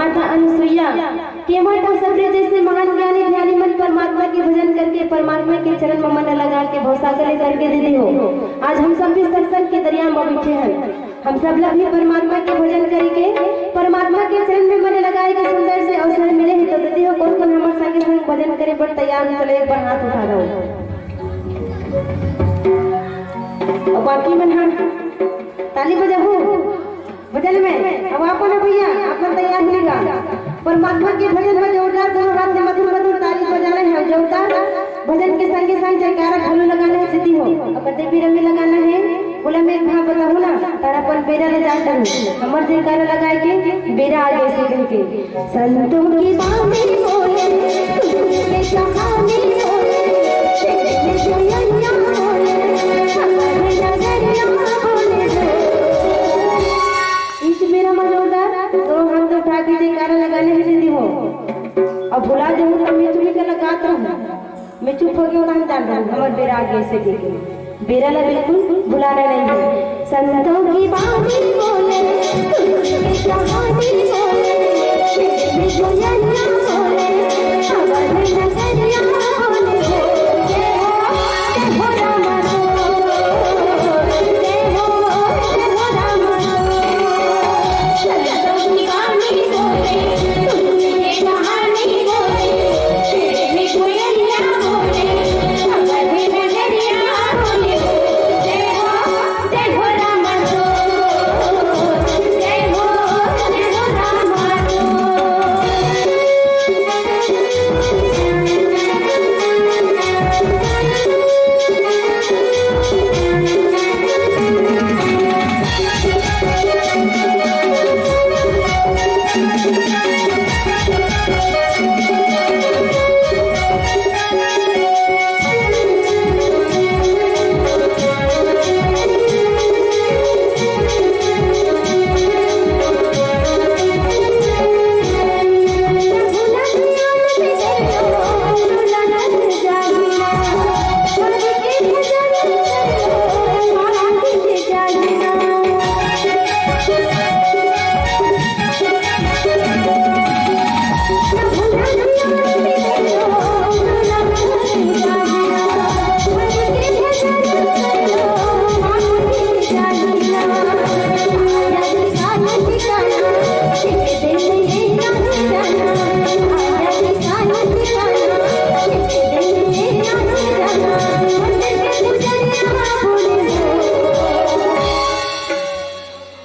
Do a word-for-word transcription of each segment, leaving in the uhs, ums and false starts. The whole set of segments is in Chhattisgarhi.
माता अनुसुईया, केवट अउ सबरी जइसे महान ज्ञानी ध्यानी मन परमात्मा के भजन करके परमात्मा के चरण म मन लगा के भवसागर ले तर गे दीदी हो। आज हम सब भी सत्संग के दरिया म बइठे हन। हम सब ला भी परमात्मा के भजन करे के, परमात्मा के चरण में मन लगाए के सुंदर से अवसर मिले हे। तो दीदी हो, कोन कोन हमर संगे संग भजन करे बर तैयार हे, चलो एक बार हाथ उठा दो। अउ बाकी मन ह ताली बजाहू भजन में। अब आप ना भैया, आप मन तैयार होइगा। परमात्मा के भजन में जोरदार दोनों हाथ से मधुर मधुर ताली बजाना हे, जोरदार भजन के संगे संग जयकारा घलो लगाना हे दीदी हो। अब कते भी रंग लगाना हे, बोला मैं एक भाव बताहूँ ना, तारा अपन बेरा ले जात रहूँ। हमर जयकारा लगाए के बेरा आ गए से कह के। संतों की बानी बोले, तुझे कहानी बोले, तेरे जोयनिया बोले, हमारे नगरिया बोले। इस बेरा में जोरदार दोनों हाथ उठा के जयकारा लगाने हे दीदी हो। अब भुला जाऊँ तो मैं चुप के लगात रहूँ। मैं चुप हो गया, ओला हम जान रहा हूँ, हमर बेरा आ गए से कह के। बेरा ला बिल्कुल भुलाना नहीं है। संतों की बानी बोले, तुझे कहानी बोले, तेरे जोयनिया बोले, हमारे नगरिया बोले। जय हो, जय हो रामा।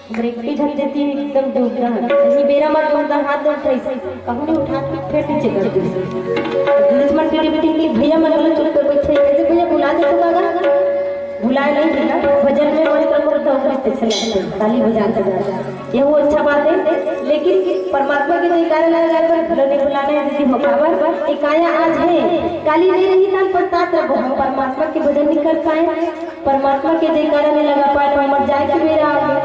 हमर एक झन देती एकदम जोरदार, सही बेरा म जोरदार हाथ जोर उठाइस, कहूँ नहीं उठा के फेर नीचे कर दिस। पुलिस मन के ड्यूटी के भैया मन ल चुप कर बैठे, कैसे भैया बुला दे तो कागा? बुलाए नहीं भैया, भजन में मन कर कर तो कैसे लगते, ताली बजाते बजाते। ये वो अच्छा बात है, लेकिन परमात्मा के जयकारा लगाए बर घलो नहीं बुलाना है दीदी हो, काबर? ये काया आज है, काली नहीं रही, तन पछतात रहो, हम परमात्मा के भजन नहीं कर पाए। परमात्मा के जयकारा नहीं लगा पाए तो हमर जाए के बेरा आ गए,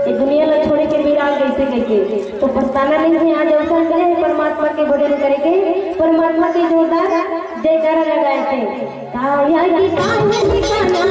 ये दुनिया ला छोड़े के बेरा आ गए से कह के। तो पछताना नहीं है, आज अवसर मिले है परमात्मा के भजन करे के, परमात्मा के जोरदार जयकारा लगाए थे। काया की काया ठिकाना,